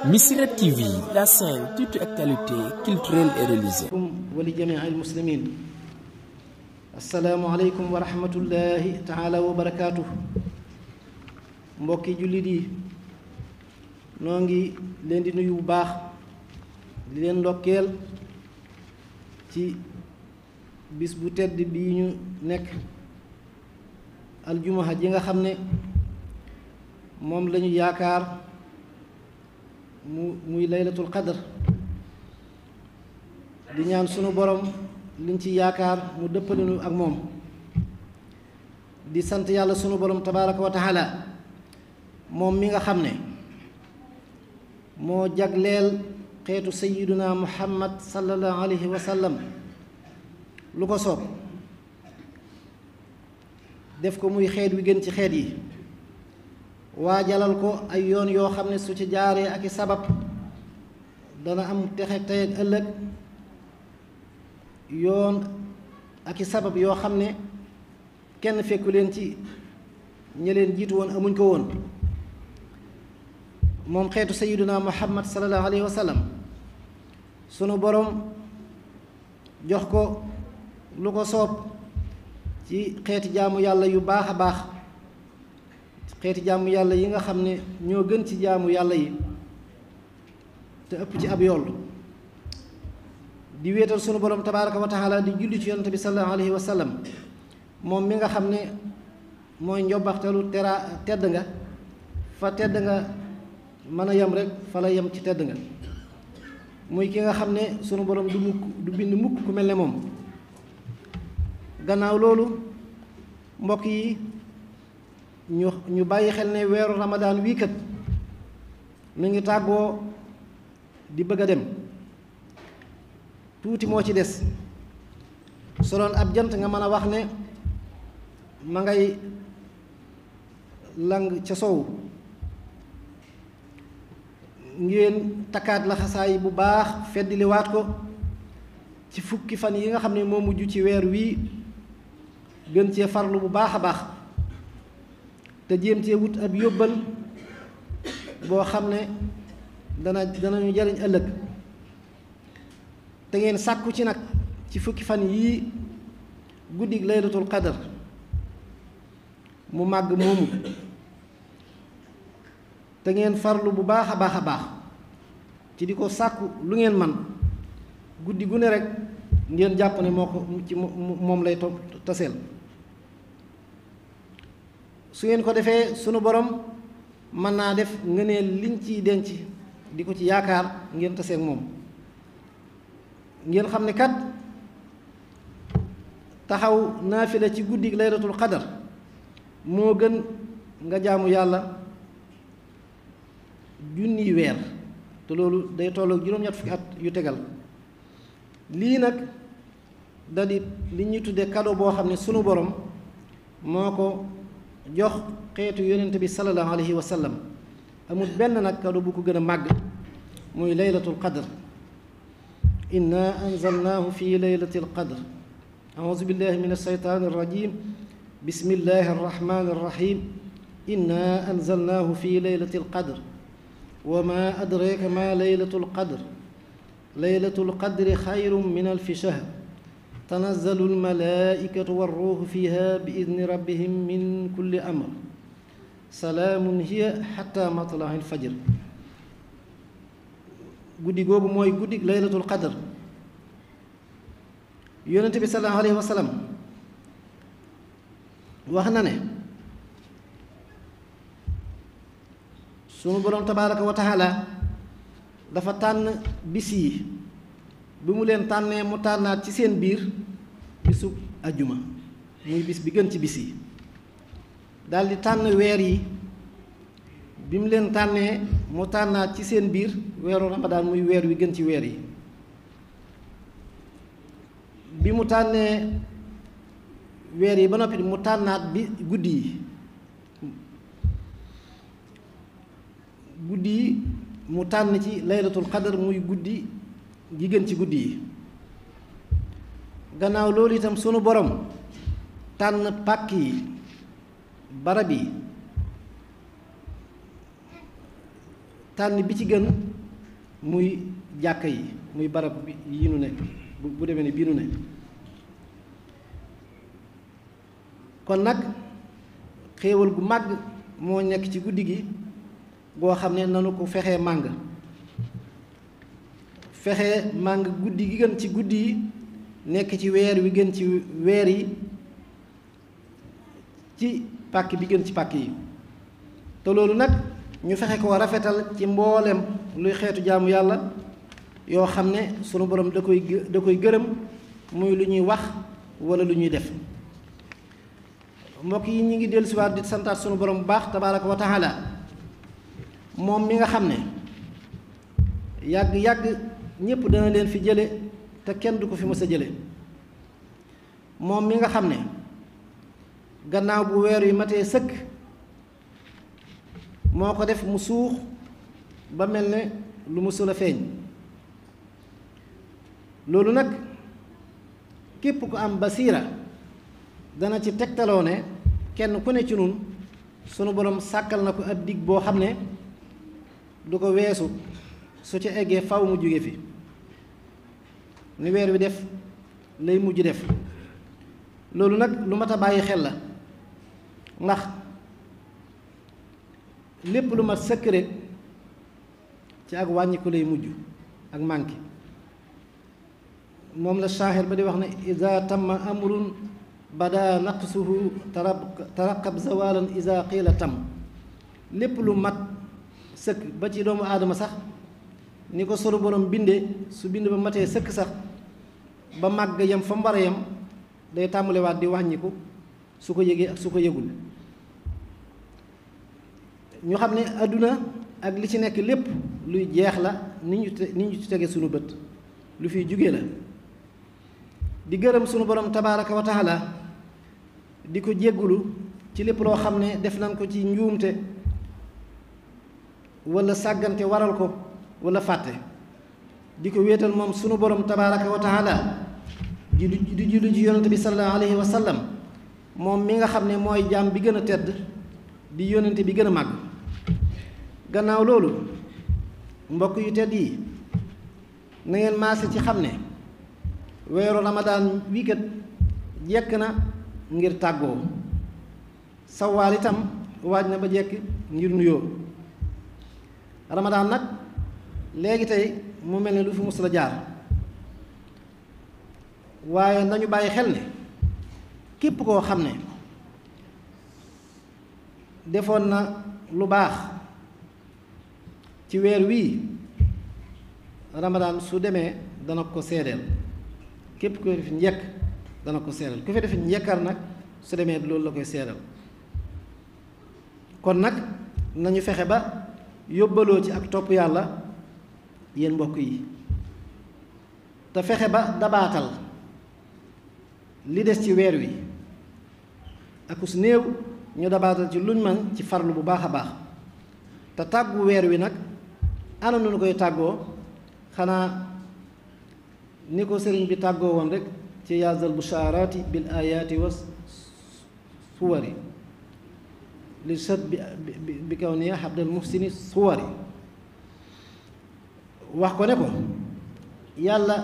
Missirah TV, la chaîne toute actualité culturelle et religieuse. ولجميع المسلمين. السلام عليكم ورحمة الله تعالى وبركاته. mbokki jullit yi noo ngi leen di nuyu bu baax di leen ndokkeel ci bis bu tedd bii ñu nekk aljumaha ji nga xam ne moom lañu yaakaar muy laylatul qadr di ñaan sunu borom liñ ci yaakaar mu dëppalinu ak moom di sant yàlla sunu borom tabaaraka wa taala moom mi nga xam ne moo jagleel xeetu sayyiduna muhammad sallallahu alayhi wa sallam lu ko soob def ko muy xeet wi gën ci xeet yi waajalal ko ay yoon yoo xam ne su ci jaaree ak i sabab dana am texe tey ak ëllëg yoon ak i sabab yoo xam ne kenn fekku leen ci ñi leen jiitu woon amuñ ko woon moom xeetu sayyiduna muhammad sallallahu alayhi wa sallam sunu borom jox ko lu ko soob ci xeeti jaamu yàlla yu baax a baax xeeti jaamu yàlla yi nga xam ne ñoo gën ci jaamu yàlla yi te ëpp ci ab yool di wéetal sunu borom tabaaraka wa taala di julli ci yonent bi sallallahu alayhi wa sallam moom mi nga xam ne mooy njobbaxtalu tedd nga fa tedd nga mën a yem rek fa la yem ci tedd nga muy ki nga xam ne sunu borom du bind mukk ku mel ne moom gannaaw loolu mbokk yi ñu bàyyi xel ne weeru ramadaan wii kat mi ngi tàggoo di bëgg a dem tuuti moo ci des soloon ab jant nga mën a wax ne ma ngay lang ca sow ngeen takkaat laxasaay bu baax feddiliwaat ko ci fukki fan yi nga xam ne moo mujj ci weer wii gën cee farlu bu baax a baax te jéem cee wut ab yóbbal boo xam ne danañu jariñ ëllëg te ngeen sàkku ci nag ci fukki fan yii guddig laylatul qadar mu màgg moomu te ngeen farlu bu baax a baax a baax ci di ko sàkku lu ngeen man guddi gu ne rek ngeen jàpp ne moo ko ci moom lay taseel su ngeen ko defee sunu borom mën naa def nga ne liñ ciy denc di ko ci yaakaar ngeen tasee ak moom ngeen xam ne kat taxaw naafila ci guddi laylatul qadar moo gën nga jaamu yàlla junniy weer te loolu day tolloog juróom-ñett fukki at yu tegal lii nag da di li ñuy tuddee cadeau boo xam ne sunu borom moo ko jox xeetu yonent bi sallallahu alayhi wa sallam amul benn nag cadeau bu ko gën a màgg muy laylatul qadr inna anzalnaahu fi laylatil qadr auzu billahi min alsheytaani arrajim bismillahi arrahmani arrahim inna anzalnaahu fi laylatil qadr wa ma adraka ma laylatul qadr laylatul qadri xayrun min alfi shahr tanazzalu almalaikatu warruuhu fiha bi idni rabbihim min kulli amr salaamun hiya xatta matla'i alfajr guddi googu mooy guddi laylatul qadr yonent bi sallallahu alayhi wa sallam wax na ne sunu boroom tabaaraka wa taala dafa tànn bis yi bi mu leen tànnee mu tànnaat ci seen biir bisu ajjuma muy bis bi gën ci bis yi daldi tànn weer yi bi mu leen tànnee mu tànnaat ci seen biir weeru ramadaan muy weer wi gën ci weer yi bi mu tànnee weer yi ba noppi mu tànnaat bi guddi yi mu tànn ci laylatul qadar muy guddi gi gën ci guddi yi gannaaw loolu itam sunu borom tànn pàkk yi barab yi tànn bi ci gën muy jàkka yi muy barab yi nu nekk bu demee ni bii nu ne kon nag xéewal gu màgg moo nekk ci guddi gi goo xam ne nanu ko fexee màng guddi gi gën ci guddi yi nekk ci weer wi gën ci weer yi ci pàkk bi gën ci pàkk yi te loolu nag ñu fexe ko rafetal ci mboolem luy xeetu jaamu yàlla yoo xam ne sunu borom da koy gërëm muy lu ñuy wax wala lu ñuy def mbokk yi ñu ngi dellusiwaat di santaat sunu borom bu baax tabaaraka wa taala moom mi nga xam ne yàgg ñépp dana leen fi jële te kenn du ko fi mës a jële moom mi nga xam ne gannaaw bu weer wi matee sëkk moo ko def mu suux ba mel ne lu mësul a feeñ loolu nag képp ku am basiira dana ci tegtaloo ne kenn ku ne ci nun sunu borom sàkkal na ko ab dig boo xam ne du ko weesu su ca eggee faw mu jóge fi ni weer wi def lay mujj def loolu nag lu mat a bàyyi xel la ndax lépp lu mat sëkk rek ci ak wàññiku lay mujj ak manqué moom la shaahir ba di wax ne ida tamma amrun bada naqsuhu taraqab zawalan ida qiila tam lépp lu mat sëkk ba ci doomu aadama sax ni ko sunu borom binde su bind ba matee sëkk sax ba màgg yam fa mbara yam day tàmbalewaat di wàññiku su ko yëgee ak su ko yëgul ñu xam ne àdduna ak li ci nekk lépp luy jeex la ni ñu ci tege sunu bët lu fiy jóge la di gërëm sunu borom tabaaraka wa taala di ko jéggulu ci lépp loo xam ne def nañ ko ci njuumte wala sàggante waral ko wala fàtte di ko wéetal moom sunu borom tabaaraka wa taala di julli ci yonante bi sallallahu alayhi wa sallam moom mi nga xam ne mooy jaam bi gën a tedd di yonante bi gën a màgg gannaaw loolu mbokk yu tedd yi na ngeen maase ci xam ne weeru ramadaan wii kat jekk na ngir tàggoo sawaal itam waaj na ba jekk ngir nuyoo ramadaan nag léegi tey mu mel ne lu fi mus la jaar waaye nañu bàyyi xel ne képp koo xam ne defoon na lu baax ci weer wii ramadaan su demee dana ko seedeel képp ku def njekk dana ko seedeel ku fi def njekkar nag su demee loolu la koy seedeel kon nag nañu fexe ba yóbbaloo ci ak topp yàlla yéen mbokk yi te fexe ba dabaatal li des ci weer wi akus néew ñu dabaatal ci luñ man ci farlu bu baax a baax te tàggu weer wi nag ana nu koy tàggoo xanaa ni ko sëriñ bi tàggoo woon rek ci yaazal bushaaraati bil ayaati wa suwari li sët bi kaw niya xabdal muhsini suwari wax ko ne ko yàlla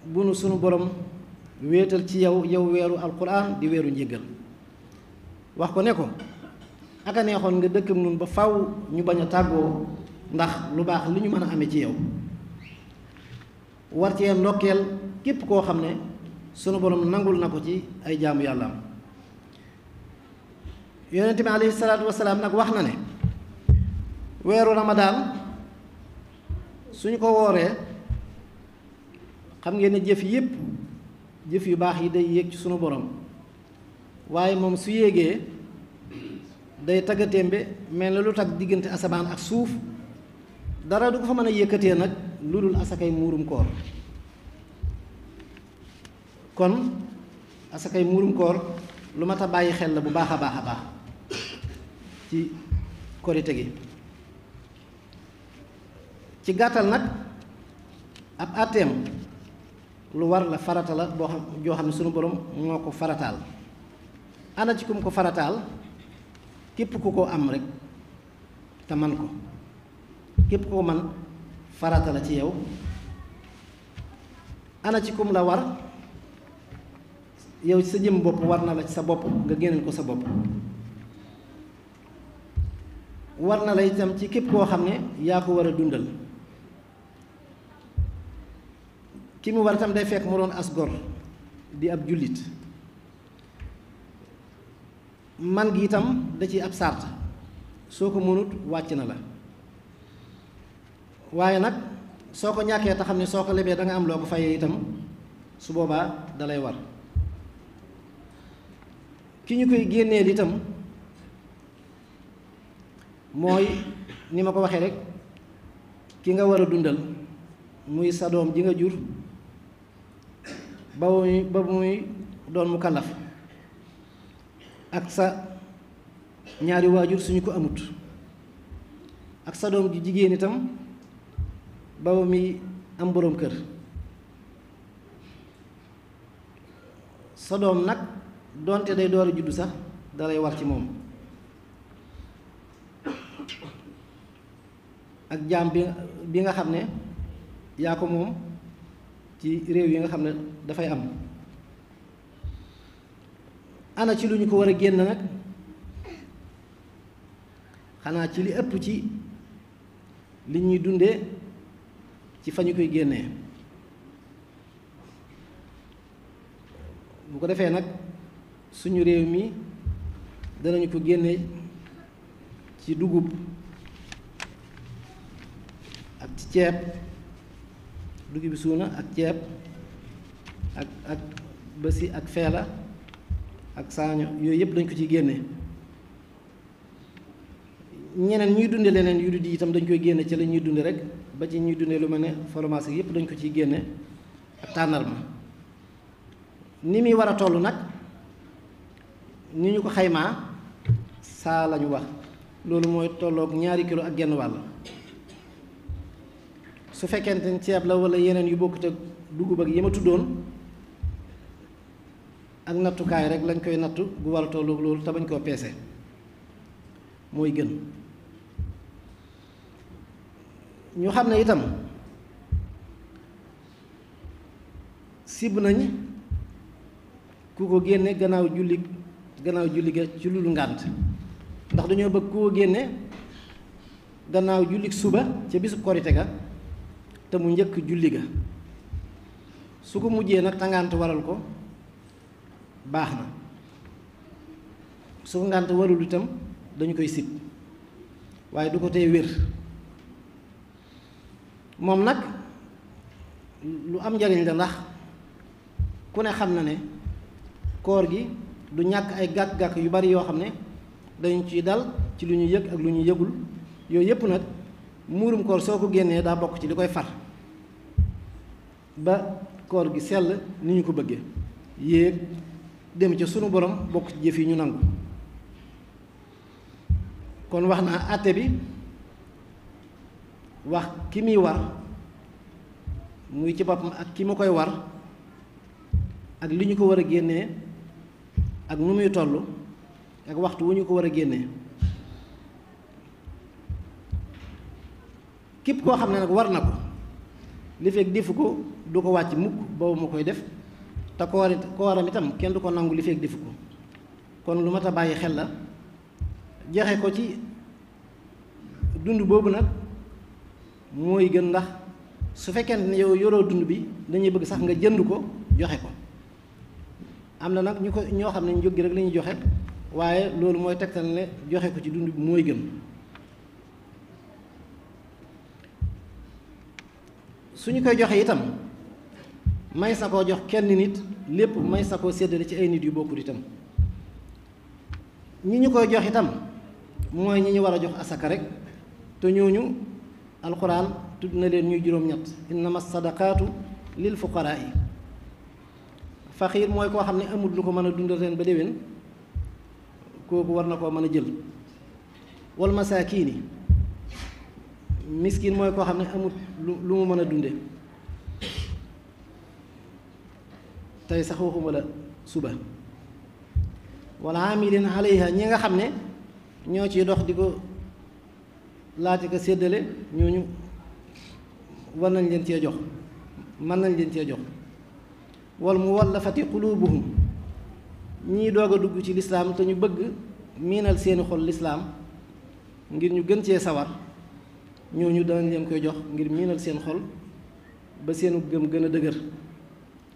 bu nu sunu borom wéetal ci yow weeru alquran di weeru njéggal wax ko ne ko aka neexoon nga dëkkam nun ba faw ñu bañ a tàggoo ndax lu baax li ñu mën a amee ci yow war cee ndokkeel képp koo xam ne sunu borom nangul na ko ci ay jaamu yàllaam yonent bi alayhi salaatu wasalaam nag wax na ne weeru ramadaan suñu ko wooree xam ngeen ne jëf yépp jëf yu baax yi day yéeg ci sunu borom waaye moom su yéegee day taggatémbe mel na lu tag diggante asamaan ak suuf dara du ko fa mën a yëkkatee nag lu dul asakay muurum koor kon asakay muurum koor lu mat a bàyyi xel la bu baax a baax a baax ci korite gi ci gàttal nag ab àtteem lu war la farata la boo xam joo xam ne sunu borom moo ko farataal ana ci kum ko farataal képp ku ko am rek te man ko képp koo man farata la ci yow. ana ci kum la war yow ci sa jëm bopp war na la ci sa bopp nga génneel ko sa bopp. war na la itam ci képp koo xam ne yaa ko war a dundal. ki mu war itam day fekk mu doon as gor di ab jullit. man gi itam da ci ab sart soo ko mënut wàcc na la. waaye nag soo ko ñàkkee te xam ne soo ko lebee da nga am loo ko fayee itam su boobaa dalay war. ki ñu koy génneel itam mooy ni ma ko waxee rek ki nga war a dundal muy sa doom ji nga jur ba muy doon mu kallaf ak sa ñaari waajur suñu ko amut ak sa doom ju jigéen itam ba muy am boroom kër. sa doom nag doonte day door a juddu sax dalay war ci moom. ak jaam bi nga xam ne yaa ko moom ci réew yi nga xam ne dafay am. ana ci lu ñu ko war a génn nag xanaa ci li ëpp ci li ñuy dundee ci fa ñu koy génnee. bu ko defee nag suñu réew mi danañu ko génne ci dugub ak ci ceeb, dugub bi suuna ak ceeb ak bësi ak feela ak saaño yooyu yëpp dañ ko ciy génne. ñeneen ñuy dunde leneen yu di itam dañ koy génne ci la ñuy dunde rek ba ci ñuy dunde lu mel ne fromage yëpp dañ ko ciy génne ak tàndarma. ni muy war a toll nag ni ñu ko xaymaa saa lañu wax loolu mooy tolloog 2 kilo ak genn wàll. su fekkente ne ceeb la wala yeneen yu bokkut ak dugub ak yi ma tuddoon ak nattukaay rek lañ koy nattu bu war a tolloog loolu te bañ koo peese mooy gën. ñu xam ne itam sib nañ ku ko génne gannaaw julli ga ci lu ngànt ndax dañoo bëgg ku ko génne gannaaw julli suba ca bisub korite ga te mu njëkk julli ga. su ko mujjee nag te ngànt waral ko baax na, su ko ngànt warul itam dañu koy sib waaye du ko tey wér. moom nag lu am njariñ la ndax ku ne xam na ne koor gi du ñàkk ay gàkk-gàkk yu bari yoo xam ne dañu ciy dal ci lu ñu yëg ak lu ñu yëgul. yooyu yëpp nag muurum koor soo ko génnee daa bokk ci li koy far ba koor gi sell ni ñu ko bëggee yéeg dem ca sunu borom bokk ci jëf yi ñu nangu. kon wax naa àtte bi wax ki muy war muy ci boppam ak ki mu koy war ak li ñu ko war a génnee ak nu muy toll ak waxtu wu ñu ko war a génnee. képp koo xam ne nag war na ko li fekk defu ko du ko wàcc mukk boobu ma koy def te kooram itam kenn du ko nangu li fekk defu ko. kon lu mat a bàyyi xel la joxe ko ci dund boobu nag mooy gën ndax su fekkente ne yow yoroo dund bi dañuy bëgg sax nga jënd ko joxe ko. am na nag ñoo xam ne njëg gi rek la ñuy joxe waaye loolu mooy tegtal ne joxe ko ci dund bi mooy gën. suñu koy joxe itam may sa koo jox kenn nit lépp may sa koo séddale ci ay nit yu bokkul itam. ñi ñu koy jox itam mooy ñi ñu war a jox asaka rek te ñooñu alxuraan tudd na leen ñuy juróom-ñett innama sadaqaatu lil fuqaraa yi. faqiir mooy koo xam ne amul lu ko mën a dundal ren ba déwén kooku war na koo mën a jël. wal masaakiini miskin mooy koo xam ne amul lu mu mën a dunde tey sax waxuma la suba. wala amilin alayha ñi nga xam ne ñoo ciy dox di ko laaj ka séddale ñooñu war nañ leen cee jox mën nañ leen cee jox wal muwallafati qulubuhum ñii doog a dugg ci lislaam te ñu bëgg miinal seeni xol lislaam ngir ñu gën cee sawar ñooñu danañ leen koy jox ngir miinal seen xol ba seenu gëm gën a dëgër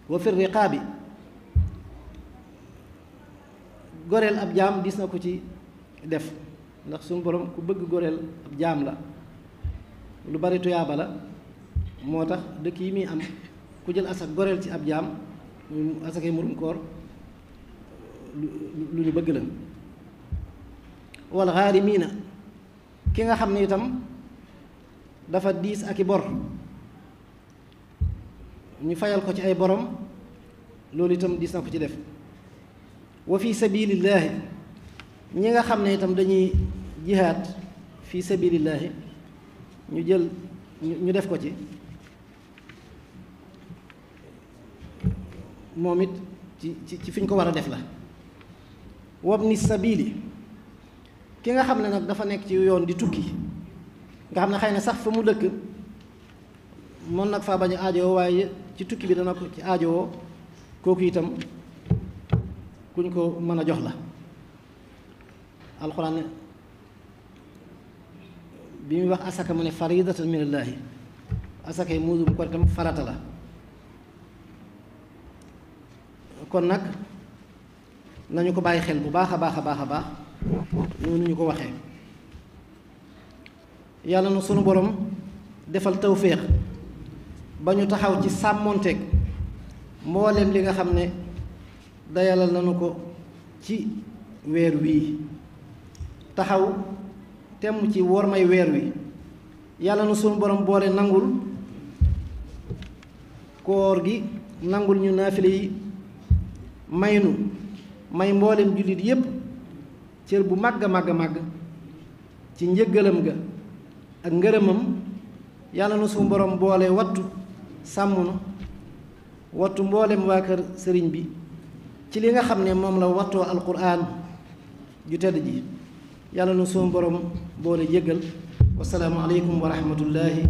wa fi riqaabi goreel ab jaam dis na ko ci def ndax suñu borom ku bëgg goreel ab jaam la lu bari tuyaaba la moo tax dëkk yi muy am ku jël asak goreel ci ab jaam asakay murum koor lu ñu bëgg la wal ghaarimiina ki nga xam ne itam dafa diis ak i bor ñu fayal ko ci ay borom loolu itam diis na ko ci def wa fi sabilillaahi ñi nga xam ne itam dañuy jihaad fi sabilillaahi ñu jël ñu def ko ci moom it ci fi ñu ko war a def la wabni sabili ki nga xam ne nag dafa nekk ci yoon di tukki nga xam ne xëy na sax fa mu dëkk mën nag faa bañ a aajowoo waaye ci tukki bi dana ko ci aajowoo kooku itam kuñ ko mën a jox la alxuraan ne bi muy wax asaka mu ne faridatan minallaahi asaka yi muudum ko itam farata la kon nag nañu ko bàyyi xel bu baax a baax a baax a baax noonu ñu ko waxee yàlla na sunu borom defal tawféex ba ñu taxaw ci sàmmonteeg mboolem li nga xam ne dayalal nañu ko ci weer wii taxaw temm ci wormay weer wi yàlla na sunu borom boole nangul koor gi nangul ñu naafile yi maynu may mboolem jullit yépp cër bu màgg a màgg a màgg ci njëggalam ga ak ngërëmam yàlla na sunu borom boole wattu sàmm na wattu mboolem waa kër sëriñ bi ci li nga xam ne moom la wattoo alquran ju tedd ji yàlla na sunu borom boole jéggal wasalaamu aleykum wa rahmatullahi